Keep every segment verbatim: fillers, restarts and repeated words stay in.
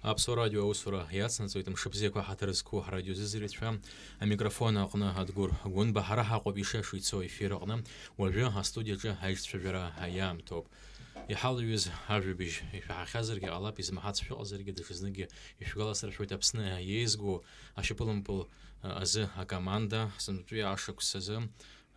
Аԥсуа радио аусура иацнаҵоит. Мшыбзиақәа, ҳаҭыр зқәу ҳрадиозызҩырцәа, амикрофон аҟны Адгәыр Гәынба, ҳара ҳаҟоуп ишиашоу ицо ефир аҟны. Уажәы астудиаҿы аиҿцәажәара иаамҭоуп. Иҳалҩыз ажәабжь ишәаҳахьазаргьы ҟалап, измаҳац шәыҟазаргьы, даҽазныкгьы ишәгәаласыршәоит Аԥсны еизго ашьапылампыл азы акоманда, сынтәатәи ашықәс азы,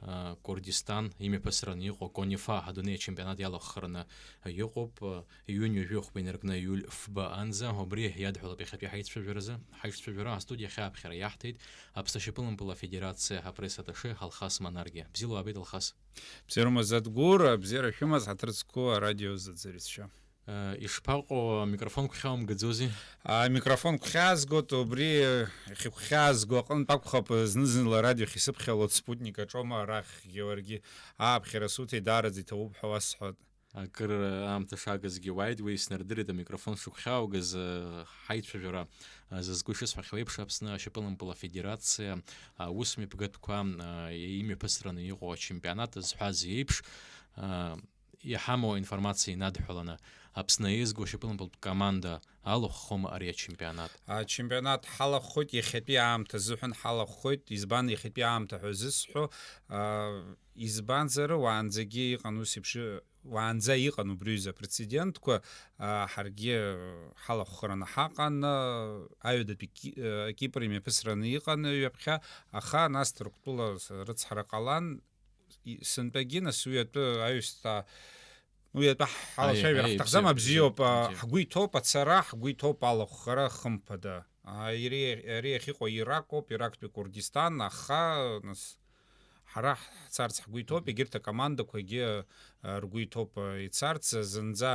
а, Курдистан имҩаԥысраны иҟоу Конифа адунеи ачемпионат иалаххыраны иҟоуп, а, иҩынҩажәи хәба инаркны июль фба анӡа. Убри иадҳәалоуп иахьатәи ҳаицәажәаразы, ҳаицәажәара астудиа ахь аԥхьара иаҳҭеит Аԥсны ашьапылампыл афедерациа апресс-атташе Алхас Манаргиа. Бзиала уаабеит, Алхас. Бзиароума, Адгәыр, бзиара шәымаз, ҳаҭыр зқәу арадио зыӡырҩцәа. Э, ишԥаҟоу, амикрофон гәхьаумгаӡози? Амикрофон гәхьаазгоит, убри, э, иахьыгәхьаазго аҟынтә акәхап, зны-зынла арадио ахь исыԥхьалоит, Спутник аҿоума, арахьгьы уаргьы ааԥхьара суҭеит, даараӡа иҭабуп ҳәа уасҳәоит. Акыр аамҭа шагызгьы уааит, уи снардырит, амикрофон шыгәхьааугаз, э, ҳаицәажәара, э, зызку ишысҳәахьоу еиԥш, Аԥсны ашьапылампыл афедерациа, э, аусмҩаԥгатәқәа, э, имҩаԥысраны иҟоу ачемпионат зҳәаз еиԥш, э, иҳамоу аинформациа инадҳәаланы, Аԥсны еизго ашьапылампылтә команда алахәхома ари ачемпионат? Ачемпионат ҳалахәхоит, иахьатәи аамҭа азыҳәан ҳалахәхоит. Избан иахьатәи аамҭа ҳәа зысҳәо? А, избанзар, уаанӡагьы иҟан ус еиԥш, уаанӡа иҟан убри аҩыза апрецедентқәа, а, ҳаргьы ҳалахәхараны ҳаҟан, а, аҩадатәи Ки-, а, Кипр имҩаԥысраны иҟан ҩаԥхьа, аха нас Ҭырқәтәыла рыцҳара ҟалан, и-, сынтәагьы нас уи атәы аҩсҭаа, уи атәы ҳалацәажәар ҳҭахӡам, бзиоуп, бзиоуп, а, бзиоуп. Ҳгәы иҭоуп ацара, ҳгәы иҭоуп алахәхара, хымԥада. А, ири-, ари ахьыҟоу Ирак ауп, Ирактәи Курдистан, аха, нас, ҳара ҳцарц ҳгәы иҭоуп, егьырҭ акомандақәагьы, а, ргәы иҭоуп, а, ицарц, зынӡа,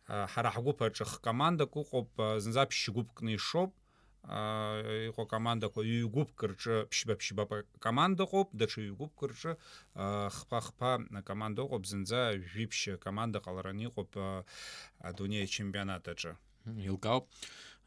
а, ҳара ҳгәыԥ аҿы х-командак ыҟоуп, а, зынӡа ԥшьгәыԥкны ишоуп, а, иҟоу акомандақәа ҩ-гәыԥк рҿы ԥшьба-ԥшьба команда ыҟоуп, даҽа ҩ-гәыԥк рҿы, а, хԥа-хԥа команда ыҟоуп, зынӡа жәиԥшь команда ҟалараны иҟоуп, а, адунеи ачемпионат аҿы. Еилкаауп.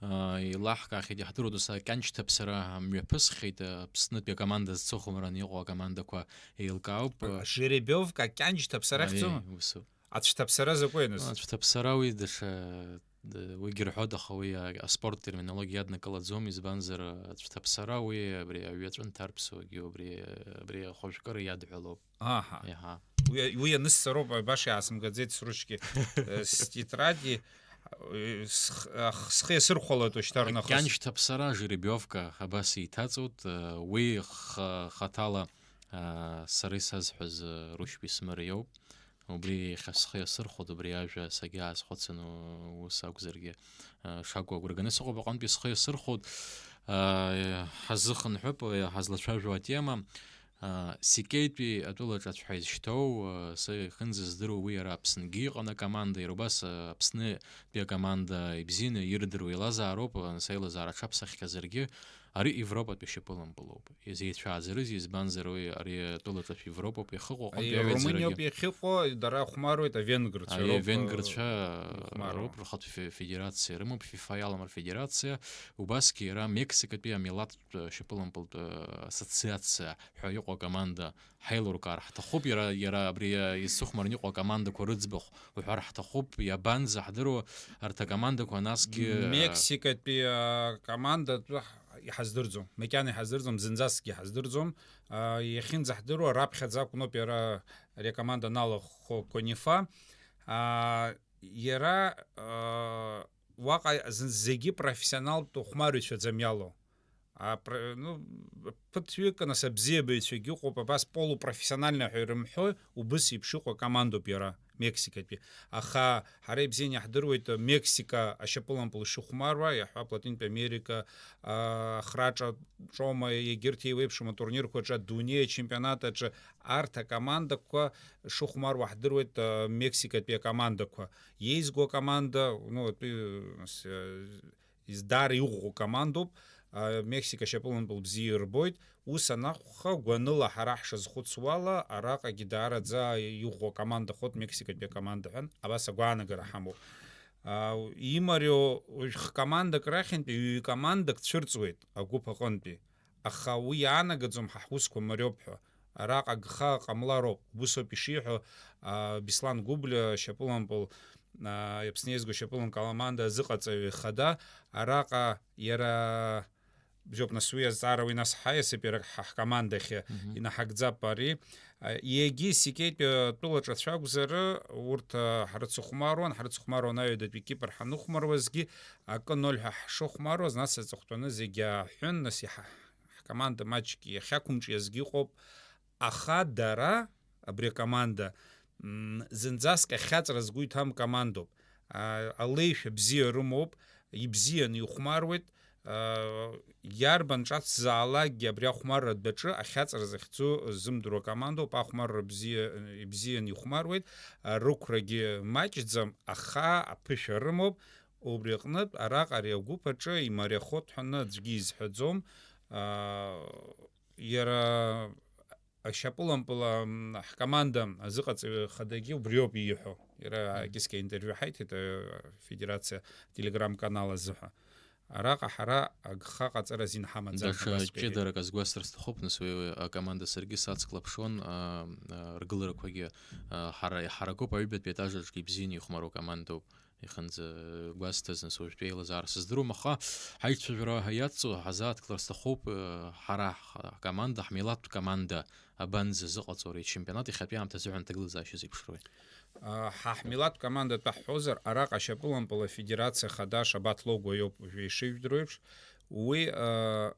А, еилаҳкаахьеит, иаҳдыруа доусы акьанчҭаԥсара мҩаԥысхьеит, а, Аԥснытәи акоманда зцыхәмараны иҟоу акомандақәа еилкаауп. Жеребиовка акьанчҭаԥсара ахьӡума? Аиеи, усоуп. Ацәҭаԥсара закәи, нас? Ацәҭаԥсара уи даҽа, д-, уигьы рҳәоит, аха уи а-, аспорт терминологиа иаднакылаӡом, избанзар, ацәҭаԥсара уи абри аҩаҵәы нҭарԥсуагьы убри, абри ахәажәкыра иадҳәалоуп. Аҳа. Иаҳа. Уи, уи анысҵароуп, баша иаасымгаӡеит сручки, э, стетради, э, сх-, ах-, схы иасырхәалоит уажәшьҭа рнахыс. Акьаншьҭаԥсара, жеребиовка, абас еиҭаҵоит, э, уи х-, хаҭала, э, сара исазҳәаз, э, Рушьби Смыр иоуп. Убри иахьа схы иасырхәоит, убри ажәа сагьаазхәыцын, у-, ус акәзаргьы, э, шакәу агәра ганы сыҟоуп, аҟынтәи схы иасырхәоит. Э, ҳазыхынҳәып, э, ҳазлацәажәо атема. А, Сикеитәи атәылаҿацә ҳәа изышьҭоу, а, са иахьынӡаздыруа, уи иара Аԥсныгьы иҟан акоманда, иара убас, а, Аԥснытәи акоманда ибзианы ирдыруа еилазаароуп, а, нас аилазаара аҽаԥсаххьазаргьы, ари Европатәи шьапылампылоуп. Изеицәааӡарызеи, избанзар, уи ари атәылаҿацә Европоуп иахьыҟоу аҟынтәи аҩаӡарагьы. Румыниоуп иахьыҟоу, дара ихәмаруеит, авенгрцәа роуп, авенгрцәа роуп, рхатә фе-, федерациа рымоуп, ФИФА иаламыр федерациа, убасгьы иара Мексикатәи амилаҭ шьапылампылтә ассоциациа ҳәа иҟоу акоманда ҳаилуркаар ҳҭахуп, иара, иара абри, а, изцыхәмарны иҟоу акомандақәа рыӡбахә уҳәар ҳҭахуп, иабанӡаҳдыруа арҭ акомандақәа, насгьы, а, Мексикатәи, а, команда тәы ҳ-, иҳаздырӡом, макьана иҳаздырӡом, зынӡаскгьы иҳаздырӡом. А, иахьынӡаҳдыруа раԥхьаӡа акәноуп иара ари акоманда аналахәхо Конифа. А, иара, а, уаҟа зын-, зегьы профессионалтә хәмарҩцәаӡам иалоу. А, пр-, ну, ԥыҭҩык, нас, абзиабаҩцәагьы ыҟоуп, абас полупрофессиональный ҳәа ирымҳәо, убыс еиԥш иҟоу акомандоуп иара, Мексикатәи. Аха ҳара ибзианы иаҳдыруеит, Мексика ашьапылампыл ишыхәмаруа, иаҳҳәап, Латинтә Америка, а, ахраҿа ҿома, егьырҭ еиуеиԥшым атурнирқәа рҿы, адунеи ачемпионат аҿы арҭ акомандақәа шыхәмаруа ҳдыруеит, а, Мексикатәи акомандақәа. Еизго акоманда, ну, атәи, с-, Из-, даара иӷәӷәоу командоуп, а, Мексика шьапылампыл бзиа ирбоит, ус анакәха, гәаныла ҳара ҳшазхәыцуала, араҟагьы даараӡа иӷәӷәоу акоманда хәыҭ Мексикатәи акоманда ҳәа, абас агәаанагара ҳамоуп. А, имариоу уажә х-командак рахьынтәи ҩ-командак цәырҵуеит агәыԥ аҟынтәи. Аха уи иаанагаӡом ҳа ҳусқәа мариоуп ҳәа. Араҟа агха ҟамлароуп, убысоуп ишиҳәо, а, Беслан Гәыблиа шьапылампыл а, Аԥсны еизго шьапылампыл акоманда азыҟаҵаҩы ихада, араҟа иара бжьоуп, нас уи азҵаара уи нас ҳаиасып иара ҳа ҳкомандахьы, Мгм. Инаҳагӡап ари. А, егьи Сикеитәи атәылаҿы ацәакәзар, урҭ, а, ҳрыцыхәмаруан, ҳрыцыхәмаруан аҩадатәи Кипр ҳаныхәмаруазгьы, акы ноль ҳәа ҳшыхәмаруаз, нас аҵыхәтәаны зегьы ааҳәын, нас иҳа-, ҳкоманда маҷк иахьақәымҿиазгьы ыҟоуп, аха дара, абри акоманда, м, зынӡаск ахьаҵра згәы иҭам командоуп. А, алеишәа бзиа рымоуп, ибзианы ихәмаруеит, а, иарбан ҿацзаалакгьы абри ахәмарра адәаҿы ахьаҵра захьӡу зымдыруа командоуп, ахәмарра бзиа, ибзианы ихәмаруеит, а, рықәрагьы маҷӡам, аха аԥышәа рымоуп, убри аҟнытә араҟа ари агәыԥ аҿы имариахоит ҳәа аӡәгьы изҳәаӡом, а, иара ашьапылампыл, м, ҳкоманда азыҟаҵаҩы хадагьы убриоуп ииҳәо. Иара Мгм. акьыскьа интервиу ҳаиҭеит, э, афедерациа Telegram-канал азыҳәа. Араҟа ҳара агха ҟаҵара азин ҳамаӡам ҳәа Даҽа басҳәеит. Ҷыдарак азгәасҭар сҭахуп, нас, уи, уи акоманда саргьы сацклаԥшуан, а, а, ргыларақәагьы, а, ҳара иҳаракуп, аҩбатәи етаж аҿгьы ибзианы ихәмаруа командоуп. Ихынӡа гәазҭаз, нас, уажәтәи еилазаара сыздыруам, аха ҳаицәажәара иацу ҳазааҭклар сҭахуп, э, ҳара ҳ-, ҳкоманда, ҳмилаҭтә команда абанӡа зыҟаҵо ари ачемпионат иахьатәи аамҭа азыҳәан аҭагылазаашьа зеиԥшроуи? А, ҳа ҳмилаҭтә команда атәы ҳҳәозар, араҟа ашьапылампыл афедерациа хада Шабаҭ Логәуа иоуп уажәы ишижәдыруеиԥш. Уи, а,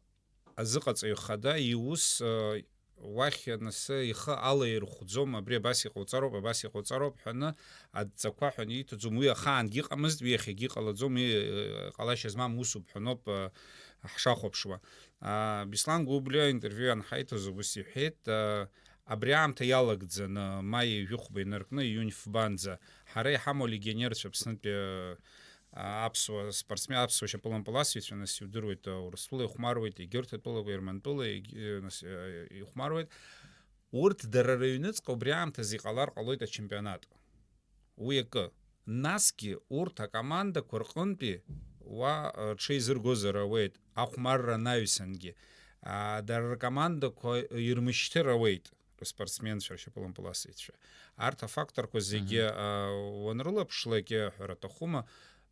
азыҟаҵаҩ хада иус, а, уахь анысы ихы алаирхәӡом, абри абас иҟауҵароуп, абас иҟауҵароуп ҳәаны адҵақәа ҳәаны ииҭаӡом. Уи ахаангьы ыҟамызт, уи иахьагьы иҟалаӡом, уи, а, ҟалашьа змам усуп ҳәаноуп, а, ҳшахәаԥшуа. А, Беслан Гәыблиа интервиу анҳаиҭоз убыс иҳәеит, а, абри аамҭа иалагӡаны, маи жәохәба инаркны, июнь фбанӡа, ҳара иҳамоу легионерцәа Аԥснытәи, а, аԥсуа спортсмен, аԥсуа шьапылампыласҩцәа, нас иудыруеит, а, Урыстәыла ихәмаруеит, егьырҭ атәылақәа, Ермантәыла, егь-, нас, а, ихәмаруеит. Урҭ дара рыҩныҵҟа убри аамҭазы иҟалар ҟалоит ачемпионат. Уи акы. Насгьы урҭ акомандақәа рҟынтәи уа, а, рҽеизыргозар ауеит, ахәмарра анаҩсангьы. А, дара ркомандақәа ирмышьҭыр ауеит, рспортсменцәа, ршьапылампыласыҩцәа. Арҭ афакторқәа зегьы, Мгм. а, уанрылаԥшлакь, ҳәара аҭахума,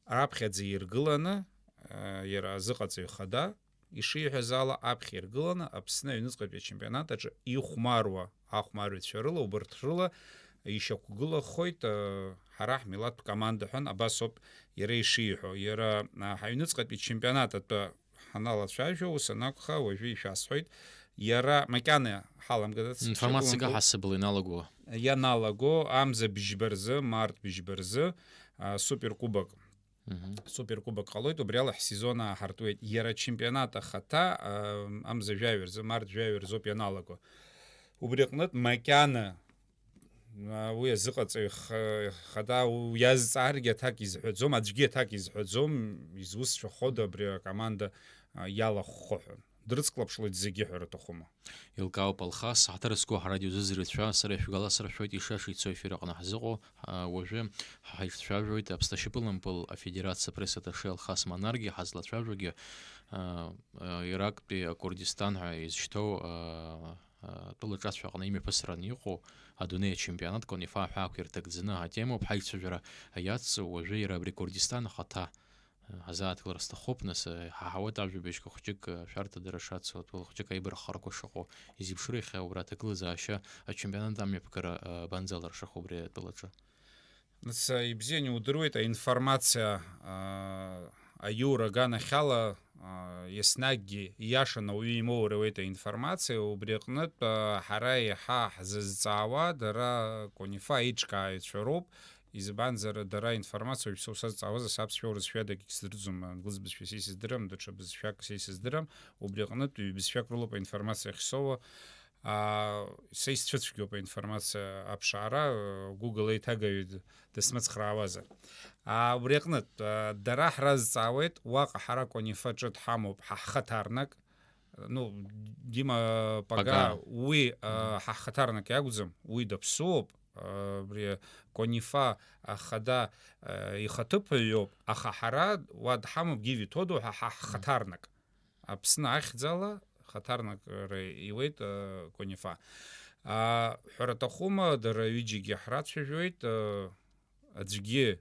раԥхьаӡа иргыланы, а, иара азыҟаҵаҩ хада, ишиҳәаз ала, аԥхьа иргыланы Аԥсны аҩныҵҟатәи ачемпионат аҿы ихәмаруа ахәмарҩцәа рыла, убарҭ рыла ишьақәгылахоит, а, ҳара ҳмилаҭтә команда ҳәан, абас ауп иара ишиҳәо. Иара, а, ҳаҩныҵҟатәи чемпионат атәы ҳаналацәажәо, ус анакәха, уажәы ишәасҳәоит. Иара макьана ҳаламгаӡац, Информациак ҳаԥшьагәланкыл ҳасабала иналаго. Ианалаго, амза бжьба рзы, март бжьба рзы, а, суперкубок. Мгм. Суперкубок ҟалоит, убри ала ҳсезон ааҳартуеит. Иара ачемпионат ахаҭа, а, амза жәаҩа рзы, март жәаҩа рзоуп ианалаго. Убри аҟнытә макьана, а, уи азыҟаҵаҩ х-, хада у-, иазҵааргьы аҭак изҳәаӡом, аӡәгьы аҭак изҳәаӡом, изусҭцәахода абри акоманда, а, иалахәхо ҳәа. Дрыцклаԥшлоит зегьы ҳәа рҭахума? Еилкаауп, Алхас, ҳаҭыр зқәу ҳарадио зыӡырҩцәа, сара ишәгәаласыршәоит, ишаша ицо ефир аҟны ҳзыҟоу, а, уажәы ҳаиҿцәажәоит Аԥсны ашьапылампыл афедерациа апресс-атташе Алхас Манаргиа, ҳазлацәажәогьы, а, а, Ирактәи Акурдистан ҳәа изышьҭоу, а, а, тәылаҿацәа аҟны имҩаԥысран иҟоу адунеи ачемпионат КОНИФА ҳәа ақәирҭак ӡаны атемоуп ҳаиҿцәажәара иацу, уажәы иара абри Курдистан ахаҭа ҳазааҭгылар сҭахуп, нас, ҳаҳауеит ажәабжьқәа хәҷык, шәарҭадара шацу, атәыла хәҷык аибарххарақәа шыҟоу, изеиԥшроу иахьа убра аҭагылазаашьа ачемпионат амҩаԥгара, банӡаларшахо убри атәылаҿы? Нас, ибзианы иудыруеит, аинформациа, а, аиура аганахьала, а, еснагьгьы ииашаны ауаҩы имоур ауеит аинформациа, убри аҟнытә, а, ҳара еиҳа ҳзызҵаауа дара КОНИФА аиҿкааҩцәа роуп, Избанзар, дара аинформациа уажә са усазҵаауазар, саԥсшәа, урысшәа адагьы сдырӡом, англыз бызшәа са исыздырам, даҽа бызшәак са исыздырам, убри аҟнытә ҩбызшәак рылоуп аинформациа ахьсоуа, аа, са исцәыцәгьоуп аинформациа аԥшаара, Google еиҭагаҩ д-, дысмыцхраауазар. Аа, убри аҟнытә, аа, дара ҳразҵаауеит, уаҟа ҳара КОНИФА ҿы дҳамоуп, ҳа ҳхаҭарнак, ну, Дима Пага, Пага. Уи, аа, Мгм. Ҳа ҳхаҭарнак иакәӡам, уи даԥсуоуп, абри КОНИФА ахада, э, ихаҭыԥуаҩ иоуп, аха ҳара уа дҳамоуп, Гиви Тодо ҳәа ҳа ҳхаҭарнак. Аԥсны ахьӡала хаҭарнакра иуеит, э, КОНИФА. А, ҳәара аҭахума, дара ҩыџьагьы ҳрацәажәоит, э, аӡәгьы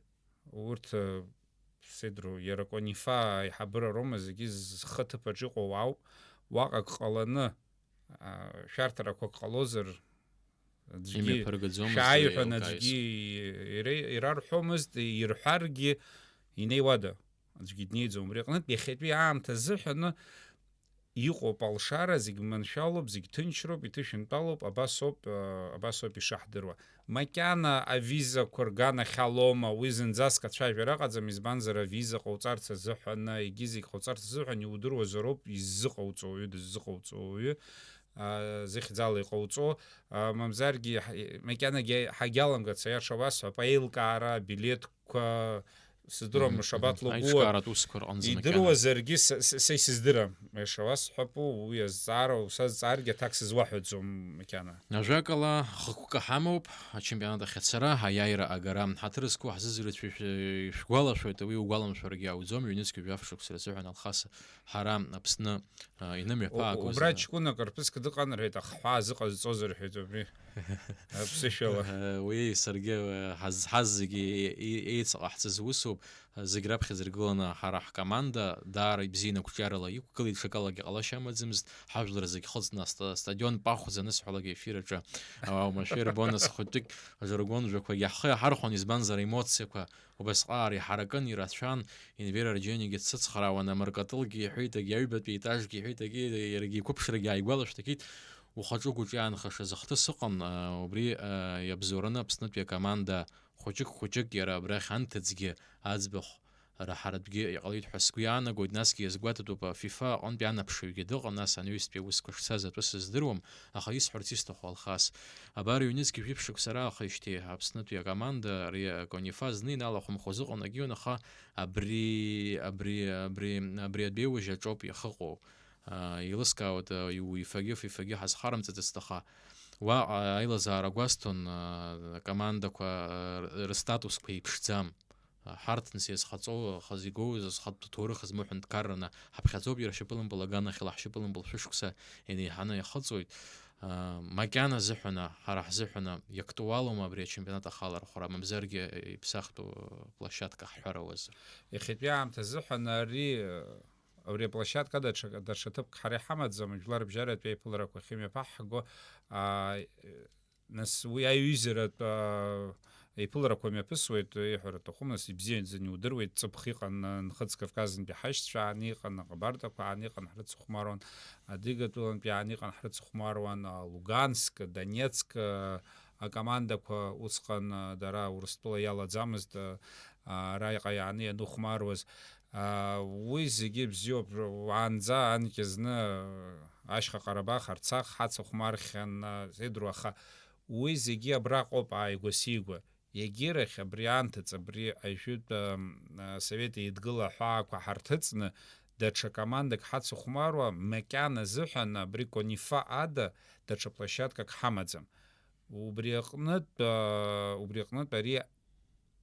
Урҭ, э, сеидру, иара Конифа аиҳабыра роума, зегьы зхы аҭыԥаҿ иҟоу ауп. Уаҟа ак ҟаланы, а, шәарҭарақәак ҟалозар, аӡәгьы Имҩаԥыргаӡомызт шәааи уи ҳәа еилкааҩцәа. Аӡәгьы ире-, ирарҳәомызт, ирҳәаргьы инеиуада? Аӡәгьы днеиӡом. Убри аҟнытә иахьатәи аамҭа азыҳәаны иҟоуп алшара, зегь маншәалоуп, зегь ҭынчроуп, иҭышәынтәалоуп, абасоуп, а, абасоуп ишаҳдыруа. Макьана авизақәа рганахьалома, уи зынӡаск ацәажәара ыҟаӡам, избанзар, авиза ҟауҵарц азыҳәан, егьи зегь ҟауҵарц азыҳәан иудыруазароуп иззыҟауҵо ауаҩы, дыззыҟауҵо ауаҩы, а, зыхьӡала иҟауҵо, а, мамзаргьы ҳа-, макьанагьы ҳагьаламгац, аиаша уасҳәап, аилкаара, абилеҭ, Қа-, сыздырам, Мгм, Шабаҭ мгм. Логуа Аиҿкааратә усқәа рҟынӡа макьана. Идыруазаргьы, са, са, са исыздырам. Аиаша уасҳәап, уи азҵаара, усазҵааргьы аҭак сызуаҳәаӡом макьана. Ажәакала, хықәкы ҳамоуп, ачемпионат ахь ацара, аиааира агара. Ҳаҭыр зқәу ҳзызрыцәашәа шәгәалашәоит, уи угәаламшәаргьы ауӡом, ҩнызқьи жәаф шықәса рзыҳәан Алхас ҳара Аԥсны, а, инымҩаԥаагоз, Убра а, ҷкәынак рԥыск дыҟан, рҳәеит, аха ҳәаа зыҟазҵозар, рҳәеит убри. Аԥсышәала. Э, уи саргьы, э, ҳазҳаз зегьы е-, е-, еицаҟаҳҵаз усуп. Зегь раԥхьаӡа иргыланы ҳара ҳкоманда даара ибзианы ақәҿиарала иқәгылеит, ҽакалагьы ҟалашьа амаӡамызт. Ҳажәлар зегь хыҵны аста-, астадион пахәӡа анысҳәалак ефир аҿы, а, уамашәа ирбон, нас хәыҷык ажаргон жәақәагьы ҳхы иаҳархәон, избанзар, аемоциақәа убасҟак иҳаракын, ирацәан, Енвер Арџьаниагьы дсыцхраауан, амыркатылгьы иҳәеит, егьи аҩбатәи аетажгьы иҳәеит, егьи иаргьы иқәыԥшрагьы ааигәалашәт, егьит, ухаҿы-угәыҿы иаанхашаз ахҭыс ыҟан, аа, убри, аа, иабзоураны Аԥснытәи акоманда хәыҷык-хәыҷык иара абрахь анҭыҵгьы аӡбахә раҳаратәгьы иҟалеит ҳәа сгәы иаанагоит, насгьы иазгәаҭатәуп, ФИФА аҟынтәи анаԥшыҩгьы дыҟан, нас анаҩстәи аусқәа шцаз атәы сыздыруам, аха исҳәарц исҭаху Алхас. Абар ҩнызқь жәиԥшь шықәса раахеижьҭеи Аԥснытәи акоманда ари Конифа зны иналахәымхоз ыҟан, егьиу аха абри, абри, абри, абри адәеиужь аҿоуп иахыҟоу. Аа, еилыскаауеит, аа, УЕФА-гьы, ФИФА-гьы ҳазхарымҵаӡацт, аха уаҟа аилазаара гәасҭон, аа, акомандақәа, аа, рыстатусқәа еиԥшӡам. Ҳарҭ нас иазхаҵоу, хазы игоу, зызхатәу ҭоурых змоу ҳәынҭқарраны ҳаԥхьаӡоуп, иара шьапылампыл аганахьала ҳшьапылампыл шәышықәса инеиҳаны иахыҵуеит. Аа, макьана азыҳәан, ҳара ҳзыҳәан иактуалума абри ачемпионат ахалархәра, мамзаргьы иԥсахтәу площадка ҳҳәар ауазар? Иахьатәи аамҭа азыҳәан ари, абри аплощадка даҽа, даҽа ҭыԥк ҳара иҳамаӡам, жәларбжьаратәи аиԥыларақәа ахьымҩаԥаҳго, аа, нас уи аиҩызаратә, аа, еиԥыларақәа мҩаԥысуеит, иҳәара аҭахума, нас ибзиаӡаны иудыруеит, ҵыԥх иҟан, Нхыҵ Кавказынтәи ҳашьцәа аан иҟан, аҟабардақәа аан иҟан, ҳрыцыхәмаруан, Адыгатәылантәи аан иҟан, ҳрыцыхәмаруан, а, Луганск, Донецк, а, акомандақәа усҟан, а, дара Урыстәыла иалаӡамызт, а, а, араҟа иааны ианыхәмаруаз. А, уи зегьы бзиоуп, уаанӡа анкьа зны, а, Ашьха Ҟарабах, Арцах ҳацыхәмархьан, а, сеидру, аха уи зегьы абраҟоуп ааигәа-сигәа. Егьирахь абри аамҭаҵ, абри ажәытә, ам, а, Совет Еидгыла аҳәаақәа ҳарҭыҵны, даҽа командак ҳацыхәмаруа, макьана азыҳәан абри Конифа ада даҽа площадкак ҳамаӡам. Убри аҟнытә, а, убри аҟнытә ари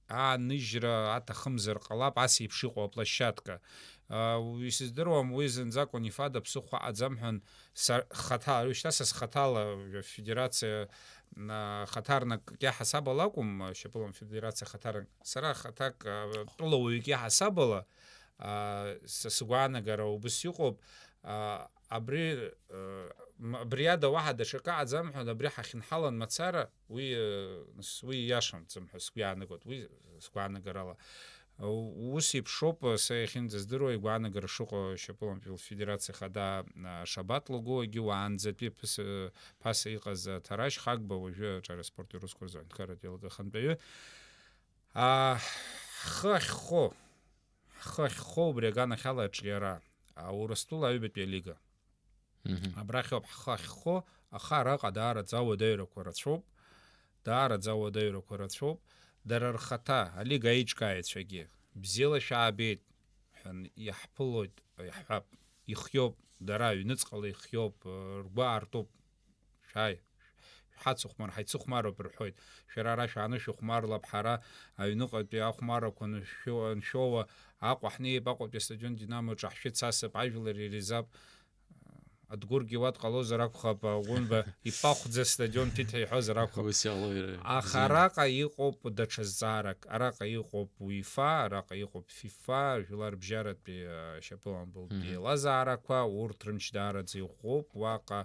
ааныжьра аҭахымзар ҟалап, ас еиԥш иҟоу аплощадка. А, уи сыздыруам, уи зынӡак Конифа ада ԥсыхәа аӡам ҳәан са-, хаҭа-, уажәшьҭа са схаҭала афедерациа, а, хаҭарнак иаҳасабала акәым, шьапыла афедерациа хаҭарнак, сара хаҭак, а, тәылауаҩык иаҳасабала, а, са сгәаанагара убыс иҟоуп. А, абри, а, м-, абри ада уаҳа даҽакы аӡам ҳәа, абри ҳахьынҳалан мацара, уи, а, с-, уи ииашамҵан ҳәа сгәы иаанагоит, уи сгәаанагарала. Ус еиԥшоуп, са иахьынӡаздыруа, игәаанагара шыҟоу ашьапылампыл федерациа хада, а, Шабаҭ Логуагьы уаанӡатәи ԥыс-, ԥаса иҟаз, а, Ҭарашь Хагба, уажәы аҿар аспорти аусқәа рзы аҳәынҭқарратә еилага ахантәаҩы. А, ҳхы ахьхо, ҳхы ахьхо убри аганахьала аҿиара, а, Урыстәыла аҩбатәи алига. Мгм. Абрахь ауп ҳхы ахьхо, аха араҟа даараӡа ауадаҩрақәа рацәоуп, даараӡа ауадаҩрақәа рацәоуп. Дара рхаҭа, алига аиҿкааҩцәагьы, бзиала шәаабеит, ҳәа иаҳԥылоит, иаҳҳәап, ихиоуп, дара аҩныҵҟала ихиоуп, ргәы аартуп, шәааи, шәҳацыхәмар, ҳаицыхәмаруп рҳәоит, шәара ара шәааны шәыхәмарлап, ҳара аҩныҟатәи ахәмаррақәа аншәо-, аншәоуа, Аҟәа ҳнеип, Аҟәатәи астадион Динамо аҿы ҳшәыцасып, ажәлар иреизап, Адгәыргьы уа дҟалозар акәхап, Гәынба ипахәӡа стадион ҭит ҳәа иҳәозар акәхап. Ус иҟалои, иара? Аха бзианы. Араҟа иҟоуп даҽа зҵаарак, араҟа иҟоуп УЕФА, араҟа иҟоуп ФИФА, жәларбжьаратәи, а, шьапылампылтәи Мгм. еилазаарақәа, урҭ рымч даараӡа иӷәӷәоуп, уаҟа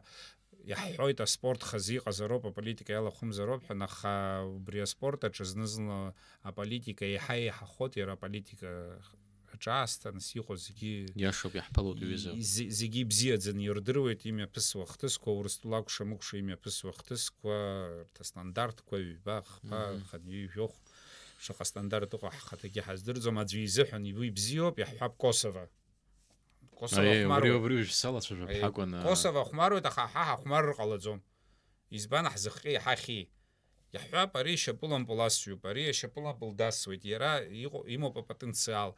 иаҳҳәоит, аспорт хазы иҟазароуп, аполитика иалахәымзароуп ҳәа, аха убри аспорт аҿы зны-зынла аполитика еиҳа еиҳахоит, иара аполитика аҿаасҭа, нас иҟоу зегьы Иашоуп, иаҳԥылоит, уҩыза. Зи-, зегьы ибзиаӡаны ирдыруеит имҩаԥысуа ахҭысқәа, Урыстәыла акәша-мыкәша имҩаԥысуа ахҭысқәа, рҭ-, астандартқәа, ҩба, хԥа, Мгм. хынҩажәи жәохә, шаҟа стандарт ыҟоу ҳхаҭагьы ҳаздырӡом, аӡәы изыҳәан уи бзиоуп, иаҳҳәап, Косово. Косово Аиеи, ахәмаруеит. Убри, убри уажә салацәажәап Аиеи, ҳакәын, а, Косово ахәмаруеит, аха ҳа ҳахәмарыр ҟалаӡом. Избан, ҳзыхҟьеи ҳахьи? Иаҳҳәап, ари шьапылампыл асҩуп, ари ашьапылампыл дасуеит, иара иҟоу, имоуп апотенциал,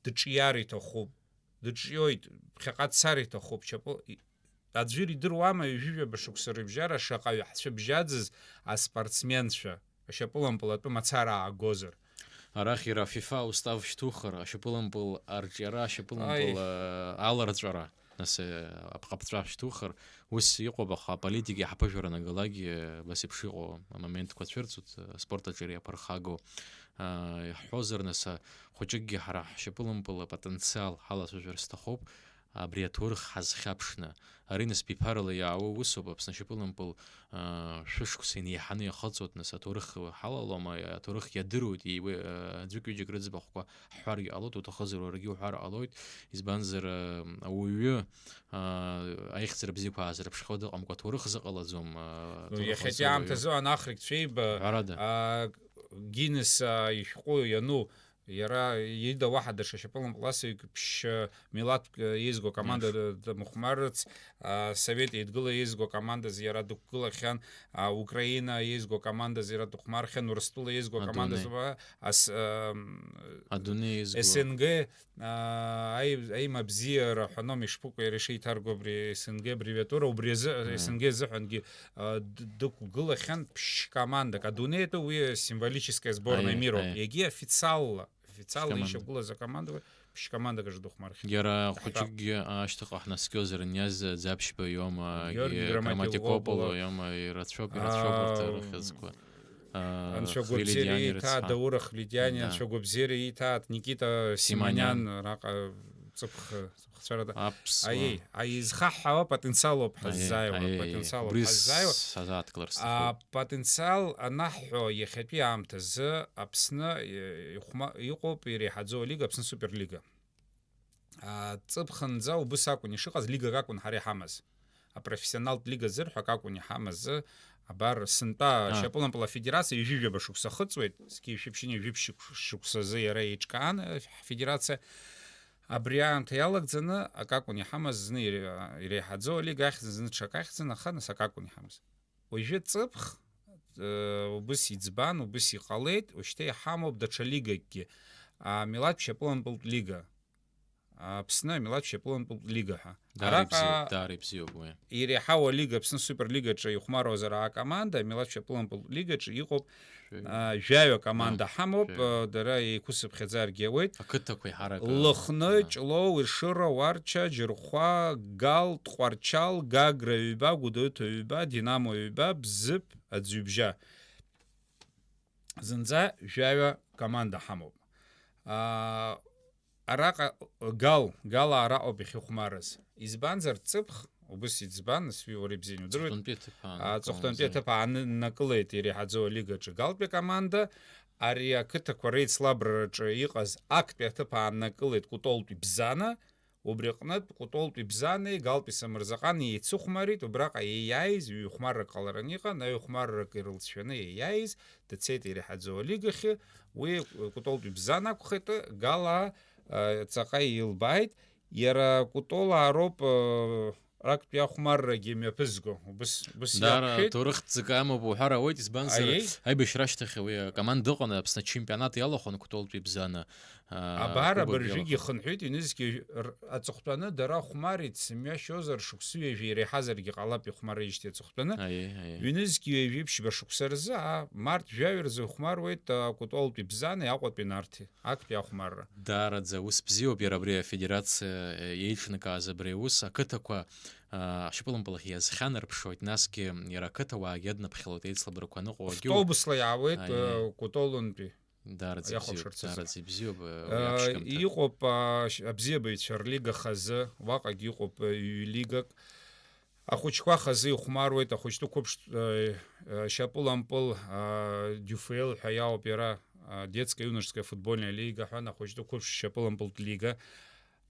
дыҿиар иҭахуп, дыҿиоит, ԥхьаҟа дцар иҭахуп, шьапы-, и-, аӡәыр идыруама, ҩажәижәаба шықәса рыбжьара шаҟаҩ ҳцәыбжьаӡыз аспортсменцәа, ашьапылампыл атәы мацара аагозар? Арахь иара ФИФА устав шьҭухыр, ашьапылампыл арҿиара, ашьапылампыл, Аи. э, аларҵәара. Нас, э, аԥҟаԥҵәа шьҭухыр, ус иҟоуп, аха аполитика иаҳԥыжәара анагалак, э, абас еиԥш иҟоу амоментқәа цәырҵуеит, э, аспорт аҿы иара иаԥырхагоу. Э, иаҳҳәозар, нас, а, хәыҷыкгьы ҳара ҳшьапылампыл апотенциал ҳалацәажәар сҭахуп, абри аҭоурых ҳазхьаԥшны. Ари, нас, биԥарала иаауа усуп, Аԥсны ашьапылампыл, э, шәышықәса инеиҳаны иахыҵуеит, нас, аҭоурых ҳалалома, аҭоурых иадыруеит, иуе-, э, аӡәык-ҩыџьак рыӡбахәқәа ҳҳәаргьы ҟалоит, уҭахызар уаргьы уҳәар ҟалоит, избанзар, э, ауаҩы, э, аихьӡара бзиақәа аазырԥшхьоу дыҟамкәа, аҭоурых зыҟалаӡом, э, Ну, аҭоурых иахьатәи азыруаҩы. Аамҭазы анахрик цәеиба, Ҳәарада. А, Гиннес, а, ишәҟәы иану, иара ида уаҳа даҽа шьапылампыласҩык ԥшь-, милаҭк, а, еизго акоманда Меш. д-, дымхәмарырц, а, Совет Еидгыла еизго акомандаз иара дықәгылахьан, а, Украина еизго акомандаз иара дыхәмархьан, Урыстәыла еизго Адунеи. акомандаз уа, ас-, ам, Адунеи еизго. СНГ, а, аи-, аимабзиара ҳәа ном ишԥыкәу иара ишеиҭарго абри СНГ аббревиатура, убри азы, Мм. СНГ азыҳәангьы, а, д-, дықәгылахьан ԥшь командак. Адунеи атәы уи символическая сборная Аиеи, мира ауп. аиеи. Егьи официалла, официалла Ԥшь команда. ишьақәгылаз акоманда, ԥшь командак аҿы дыхәмархьан. Иара Ҳәа. хәыҷыкгьы ашьҭахьҟа ҳнаскьозар, ианиаз Ӡаԥшьба иоума, Георги Грамматикополо. Грамматикополо иома, ирацәоуп, ирацәоуп урҭ Аа, рыхьӡқәа. Аа, Анцәа Хрилидиани гәабзиара ииҭааит, рыцҳа. Даур Ахрилидиани, Да. Анцәа гәабзиара ииҭааит, Никита Симониан. Симониан, раҟа ҵыԥх, ҵыԥхцәарада. Аԥсуа. Аиеи, аизхаҳҳауа потенциалоуп Аиеи, ҳаззааиуа, аиеи, потенциалуп убри ҳаззааиуа. сазааҭклар сҭахуп. А, потенциал анаҳҳәо, иахьатәи аамҭазы Аԥсны, е, ихәма-, иҟоуп иреиҳаӡоу алига, Аԥсны Суперлига. А, ҵыԥхынӡа убыс акәын ишыҟаз, лигак акәын ҳара иҳамаз. Апрофессионалтә лига зырҳәо акы акәын иҳамаз, абар, сынтәа А. ашьапылампыл афедерациа ҩажәижәаба шықәса ахыҵуеит, зқьи жәшәи ԥшьынҩажәи жәиԥшь шықә-, шықәсазы иара еиҿкаан, э, ҳфедерациа. Абри аамҭа иалагӡаны акы акәын иҳамаз, зны ире-, иреиҳаӡоу алига ахьӡын, зны ҽак ахьӡын, аха нас акы акәын иҳамаз. Уажәы ҵыԥх, э, убыс иӡбан, убыс иҟалеит, уажәшьҭа иҳамоуп даҽа лигакгьы, амилаҭ шьапылампылтә лига. Аԥсны амилаҭ шьапылампылтә лига ҳәа. Даара Араҟа ибзиоуп, даара ибзиоуп уи. Иреиҳау алига, Аԥсны Суперлигаҿы ихәмаруазар акоманда, амилаҭ шьапылампылтә лигаҿы иҟоуп, Шәаҩ. а, жәаҩа команда Да, ҳамоуп, шәаҩ. а, дара еиқәсыԥхьаӡаргьы ауеит. Ақыҭақәа иҳарак, Лыхны, а, Ҷлоу, Ешыра, Уарча, Џьырхәа, Гал, Тҟәарчал, Гагра ҩба, Гәдоуҭа ҩба, Динамо ҩба, Бзыԥ, Аӡҩыбжьа. Зынӡа жәаҩа команда ҳамоуп. А, Араҟа Гал, Гала араҟоуп иахьыхәмарыз. Избанзар, ҵыԥх, убыс иӡбан, нас уи уара ибзианы удыруеит. Аҵыхәтәантәи аҭыԥ ааннакылан, А, аҵыхәтәантәи зегь. аҭыԥ ааннакылеит иреиҳаӡоу алигаҿы Галтәи акоманда, ари ақыҭақәа реицлабрараҿы иҟаз актәи аҭыԥ ааннакылеит Кәтолтәи Бзана, убри аҟнытә Кәтолтәи Бзанеи Галтәи Самырзаҟани еицыхәмарит, убраҟа иеиааиз ҩ-хәмаррак ҟалараны иҟан, аҩ-хәмаррак ирылҵшәаны иеиааиз дцеит иреиҳаӡоу алигахьы, уи Кәтолтәи Бзан акәхеит, Гала, а, ҵаҟа илбааит, иара Кәтолаа роуп, а, актәи ахәмаррагьы мҩаԥызго, убыс, убыс Даара иақәшәеит. Ҭоурых ҵакы амоуп уҳәар ауеит, избанзар, Аиеи. аибашьра ашьҭахь уи акоманда ыҟан, Аԥсны ачемпионат иалахәын Кәтолтәи Бзана, а, Абар, кубок абыржәгьы иалахәын. ихынҳәит, ҩнызқьи р-, аҵыхәтәаны дара хәмарит, сымҩашьозар, шықәсы ҩажәи иреиҳазаргьы ҟалап ихәмарыжьҭеи аҵыхәтәаны. Аиеи, аиеи. Ҩнызқьи ҩажәи ԥшьба шықәса рзы, а, март жәаҩа рзы ихәмаруеит, а, Кәтолтәи Бзани, Аҟәатәи Нарҭи. Актәи ахәмарра. Даараӡа ус бзиоуп иара абри афедерациа, э, еиҿнакааз абри аус, ақыҭақәа, аа, ашьапылампылахь иазхьанарԥшуеит, насгьы иара ақыҭауаагьы аднаԥхьалоит, еицлабрақәа аныҟоу агьоуп. Автобусла иаауеит Аиеи. Кутолунтәи. Даараӡа Иахәаԥшырц бзиоуп, азы. Даараӡа ибзиоуп, Иҟоуп абзиабаҩцәа рлига хазы, уаҟагьы иҟоуп ҩ-лигак. Ахәыҷқәа хазы ихәмаруеит, ахәыҷтәы қәыԥш шьапылампыл, дюфл ҳәа иауп иара, детская юношеская футбольная лига ҳәа, ахәыҷтәы қәыԥш шьапылампылтә лига.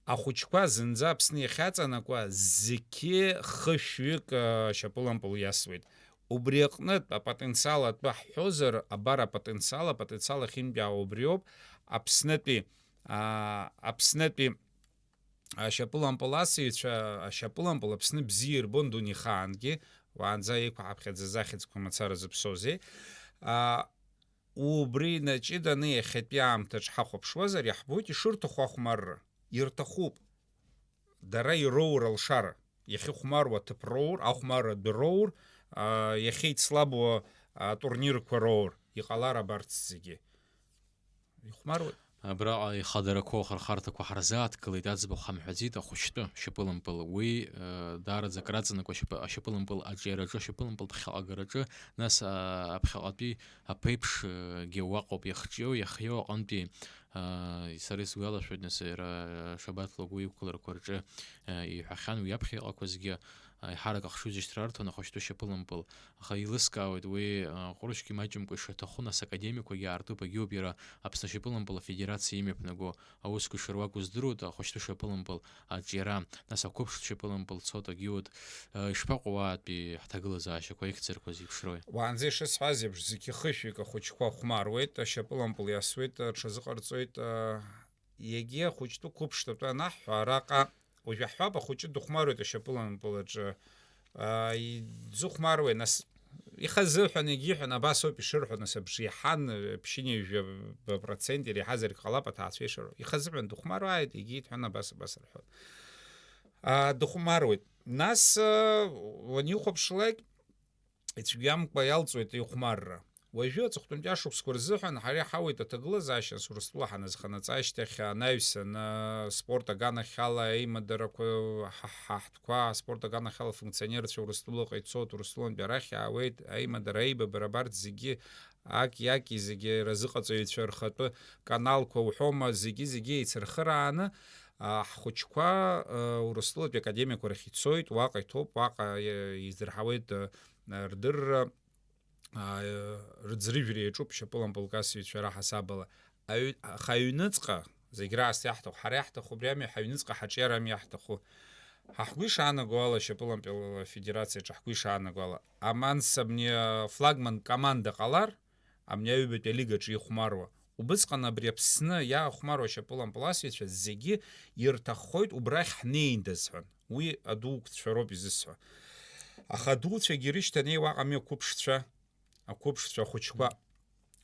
Ахәыҷқәа зынӡа Аԥсны иахьаҵанакуа зегьы хышәҩык шьапылампыл иасуеит. Убри аҟнытә апотенциал атәы ҳҳәозар, абар апотенциал, апотенциал ахьынтәаау убриоуп, Аԥснытәи, аа, Аԥснытәи ашьапылампыл асыҩцәа, ашьапылампыл Аԥсны бзиа ирбон дунеихаангьы, уаанӡа еиқәҳаԥхьаӡаз ахьӡқәа мацара зыԥсоузеи. Аа, убри инаҷыданы иахьатәи аамҭаҿ ҳахәаԥшуазар, иаҳбоит ишырҭаху ахәмарра. Ирҭахуп. Дара ироур алшара. Иахьыхәмаруа аҭыԥ роур, ахәмарра адәы роур, аа, иахьеицлабуа атурнирқәа роур, иҟалар абарҭ зегьы. Ихәмаруеит. Абраҟа ихадарақәоу ахырхарҭақәа ҳарзааҭгылеит, аӡбахә ҳамҳәаӡеит, ахәыҷтәы шьапылампыл. Уи, э, даараӡа акраҵанакуа ашьапы-, ашьапылампыл аҿиараҿы, ашьапылампылтә ԥхьаҟагараҿы, нас, а, аԥхьаҟатәи аԥеиԥш, э, гьы уаҟоуп иахҿиоу, иахиоу аҟынтәи, а, сара исгәалашәоит, нас, иара, а, Шабаҭ Лагәы иқәгыларақәа рҿы, а, иҳәахьан уи аԥхьа иҟақәазгьы, а, еиҳарак ахшыҩзышьҭра арҭон ахәыҷтәы шьапылампыл. Аха еилыскаауеит, уи, а, ҟәрышьгьы маҷымкәа ишаҭаху, нас академикқәагьы аартуп, агьоуп иара Аԥсны ашьапылампыл афедерациа имҩаԥнаго аусқәа ишыруаку здыруеит, ахәыҷтәы шьапылампыл аҿиара, нас ақәыԥштә шьапылампыл цоит, агьиуеит, а, ишԥаҟоу уаатәи ҳҭагылазаашьақәа ихьӡарқәа зеиԥшроуи? Уаанӡа ишысҳәаз еиԥш, зегьы хышәҩык ахәыҷқәа хәмаруеит, ашьапылампыл иасуеит, рҽазыҟарҵоит, а, егьи ахәыҷтәы қәыԥштәы атәы анаҳҳәа, араҟа уажә аҳҳәап, ахәыҷы дыхәмаруеит ашьапылампыл аҿы, аа, и-, дзыхәмаруеи, нас, ихазыҳәан, егьиҳәан, абас ауп ишырҳәо, нас, абжеиҳан, ԥшьынҩажәа процент иреиҳазаргь ҟалап аҭаацәа ишырҳәо. Ихазыҳәан дыхәмаруааит, егьиит ҳәа, абас, абас рҳәоит. Аа, дыхәмаруеит. Нас, аа, уанихәаԥшлак, ицәгьамкәа иалҵуеит ихәмарра. Уажәы, аҵыхәтәантәи ашықәсқәа рзыҳәан, ҳара иҳауеит аҭагылазаашьа, Урыстәыла ҳаназханаҵ ашьҭахь, анаҩсан, спорт аганахьала аимадарақәа, ҳа-, ҳа-, ҳтәқәа, аспорт аганахьала афункционерцәа Урыстәылаҟа ицоит, Урыстәылантәи арахь иаауеит, аимадара, аибабара, абарҭ зегьы, аки-аки зегьы разыҟаҵаҩцәа рхатәы каналқәа уҳәома, зегьы-зегьы еицырхырааны, а, ҳхәыҷқәа, а, Урыстәылатәи академиақәа рахь ицоит, уаҟа иҭоуп, уаҟа, а, изырҳауеит, а, рдырра, аа, рыӡрыжәра иаҿуп шьапылампылк асыҩцәа раҳасабала. Аҩ-, аха аҩныҵҟа, зегь раасҭа иаҳҭаху, ҳара иаҳҭаху убри ами, ҳаҩныҵҟа ҳаҿиара ами иаҳҭаху. Ҳа ҳгәы ишаанаго ала, шьапылампыл афедерациаҿы ҳгәы ишаанаго ала, аманс абни афлагман команда ҟалар, абни аҩбатәи алигаҿы ихәмаруа, убысҟан абри Аԥсны иаахәмаруа ашьапылампыл асыҩцәа зегьы ирҭаххоит убрахь ҳнеиндаз ҳәа. Уи адуцәа роуп изысҳәо. Аха адуцәагьы ирышьҭанеи уаҟа ами ақәыԥшцәа, ақәыԥшцәа ахәыҷқәа.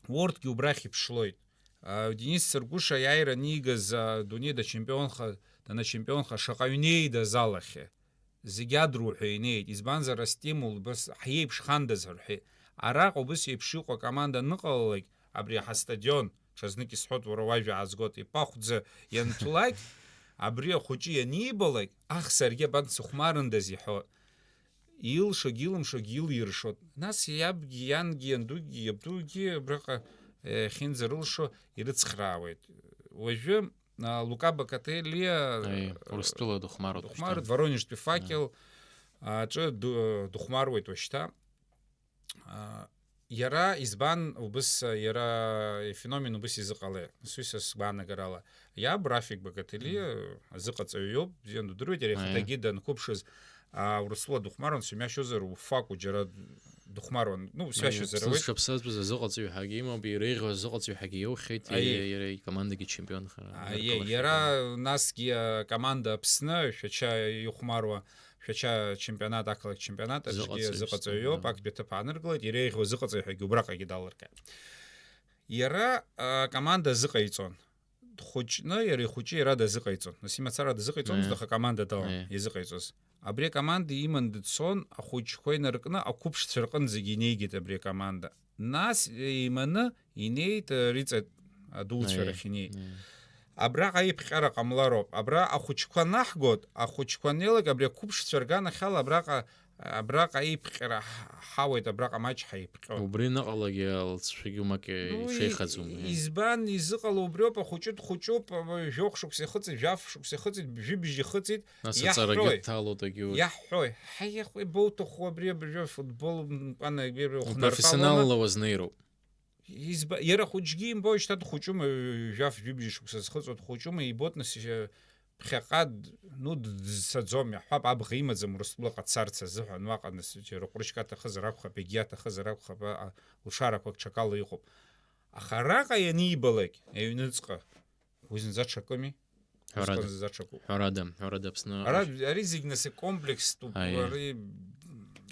Урҭгьы убрахь иԥшлоит. А, Денис Цыргәыша аиааира анигаз, а, дунеи дачемпионха, даначемпионха шаҟаҩ неидаз алахьы. Зегь адруҳәа инеит, избанзар, астимул убас ҳиеиԥшхандаз рҳәеит. Араҟа убыс еиԥш иҟоу акоманда аныҟалалак, абри ҳастадион, ҽазнык исҳәоит, уара уажәа аазгоит, ипахәӡа ианҭәлак, абри ахәыҷы ианибалак, ах, саргьы абан сыхәмарындаз иҳәо. Илшогь илымшогь илиршот. Нас иабгьы, иангьы, иандугьы, иабдугьы абраҟа, э, иахьынӡарылшо ирыцхраауеит. Уажәы, а, Лука Бакателиа, Аи, э, Урыстәыла дыхәмаруеит дыхәмаруеит, уажәшьҭа. Воронежтәи Факел, а, аҿы ду-, дыхәмаруеит уажәшьҭа. А, иара избан убыс, иара ифеномен убыс изыҟалеи? Сҩыза сгәаанагарала. Иаб Рафик Бакателиа, мм, азыҟаҵаҩ иоуп, бзианы дудыруеит, иара, аиа, ихаҭагьы данқәыԥшыз, а, Урыстәыла дыхәмаруан, сымҩашьозар, уфакәу џьара дыхәмаруан. Ну, сҩашьозар ауеит. Аиа, ԥсыԥсазтәыз азыҟаҵаҩ ҳәагьы имоуп, иреиӷьу азыҟаҵаҩ ҳәагьы иоухьеит, аиа, иара, иара икомандагьы чемпионха, аиа, иара насгьы акоманда Аԥсны, Шәача ихәмаруа, Шәача чемпионат, ақалақь чемпионат аҿгьы азыҟаҵаҩ, азыҟаҵаҩ иоуп, да, актәи аҭыԥ ааныркылеит, иреиӷьу азыҟаҵаҩ ҳәагьы убраҟагьы далыркааит. Иара, а, акоманда азыҟаиҵон. Дхәыҷны, иара ихәыҷы иара дазыҟаиҵон. Нас имацара дазыҟаиҵомызт, аиа, аха акоманда далан, аиа, иазыҟаиҵоз. Абри акоманда иман дцон, ахәыҷқәа инаркны, ақәыԥшцәа рҟынӡагьы инеигеит абри акоманда. Нас, еиманы, инеит, э, Риҵа адуцәа, аиа, рахь инеит. Аиа. Абраҟа иԥҟьара ҟамлароуп. Абра ахәыҷқәа наҳгоит, ахәыҷқәа неилак абри ақәыԥшцәа рганахьала абраҟа, абраҟа иԥҟьара ҳ-, ҳауеит, абраҟа маҷ ҳаиԥҟьоит. Убри аныҟалагьы алҵшәагьы умак Ну, и-, ишеихаӡом, и-, избан изыҟало убриоуп, ахәыҷы дхәыҷуп, жәохә шықәса ихыҵит, жәаф шықәса ихыҵит, жәибжь ихыҵит, Нас аҵарагьы иаҳҳәоит. Дҭалоит егьи урҭ. Иаҳҳәоит, ҳаи, иахуеи, боуҭаху абри абыржәы афутбол мкәана, абри, абри ухнартәалома? Упрофессионалла уазнеироуп. Изба-, иара хәыҷгьы имбои, шьҭа дхәыҷума, жәаф-жәибжь шықәса зхыҵуа дхәыҷума, ибоит, нас, иа-, ԥхьаҟа д-, ну, д-, дцаӡом, иаҳҳәап, абӷа имаӡам Урыстәылаҟа дцарц азыҳәан, уаҟа, нас, џьара ҟәрышьк аҭахызар акәхап, егьи аҭахызар акәхап, а, а, лшарақәак ҽакала иҟоуп. Аха араҟа ианибалак, аҩныҵҟа, уи зынӡа ҽакыми? Ҳәарада. Усҟан зынӡа ҽакуп. Ҳәарада, ҳәарада, Аԥсны Ара, ари зегь, нас, икомплекстәуп, Аиеи. Ари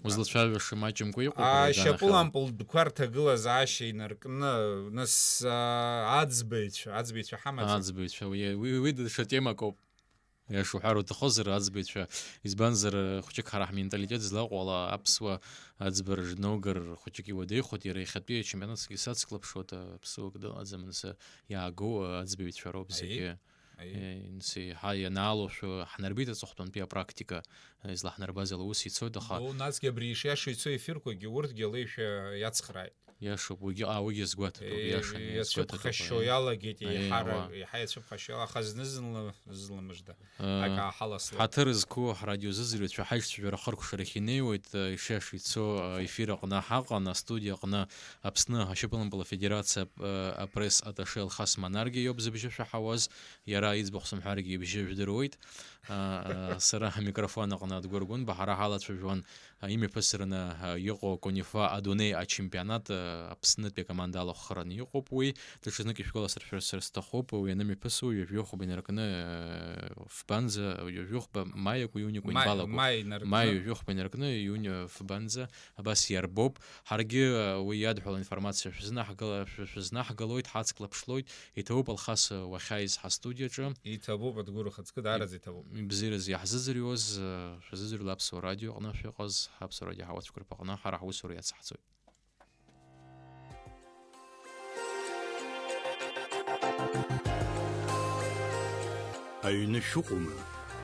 Узлацәажәаша маҷымкәа иҟоуп, уи аганахьала. Ашьапылампыл дәқәа рҭагылазаашьа инаркны, нас, а, аӡбаҩцәа, аӡбаҩцәа ҳамаӡам. Аӡбаҩцәа, уи, уи, уи даҽа темак ауп. Иаша уҳәар уҭахозар, аӡбаҩцәа, избанзар, хәҷык ҳара ҳменталитет злаҟоу ала аԥсуа аӡбара журналгар хәҷык иуадаҩхоит, иара иахьатәи ачемпионатсгьы сацклаԥшуеит, аԥсуак дыҟаӡам, нас иаагоу аӡбаҩцәа роуп Аиеи. Зегьы. Аиеи. Е, нас еиҳа ианаалошәа ҳнарбеит аҵыхәтәантәи апрактика, излаҳнарбаз ала ус ицоит, аха О, насгьы абри ишиашоу ицо ефирқәагьы, урҭгьы алеишәа иацхрааит. Иашоуп, уигьы, а, уигьы сгәаҭатәуп, Е, иаша, иацгәаҭатәуп, иацәыԥхашьо е. Иалагеит, Е, еиҳарак, ауаа. Еиҳа иацәыԥхашьо, аха зны-зынла, зынла мыжда. Э, Акы ааҳаласлоит. Ҳаҭыр зқәу ҳрадиозыӡырҩцәа ҳаишьцәажәара ахыркәшарахь инеиуеит, э, ишиашоу ицо, э, ефир аҟны ҳаҟан, астудиа аҟны Аԥсны ашьапылампыл афедерациа, э, апресс-атташе Алхас Манаргиа иоуп зыбжьы шәаҳауаз, иара иӡбахә сымҳәаргьы ибжьы жәдыруеит. А, а, сара амикрофон аҟны Адгәыр Гәынба ҳара ҳалацәажәон, а, имҩаԥысраны, а, иҟоу Конифа адунеи ачемпионат, а, Аԥснытәи акоманда алахәхараны иҟоуп уи. Даҽазнык ишәгәаласыршәар сҭахуп, уи анымҩаԥысуа ҩажәи хәба инаркны, а, фбанӡа, ҩажәи хәба маиакәа иуникәа Маи-, инбалақәоуп. Маи инаркны. Маи ҩажәи хәба инаркны иуни-, фбанӡа абас иарбоуп. Ҳаргьы, а, уи иадҳәалоу аинформациа шәызнаҳгала-, шәы-, шәызнаҳгалоит, ҳацклаԥшлоит. Иҭабуп, Алхас, уахьааиз ҳастудиаҿы. Иҭабуп, Адгәыр, ухаҵкы, даараӡа иҭабуп. Ибзиаразы иаҳзыӡырҩуаз, э, шәазыӡырҩла Аԥсуа радио аҟны шәыҟаз, Аԥсуа радио ҳауацәқәырԥа аҟны ҳара ҳусура иацҳҵоит. Аҩны шәыҟоума?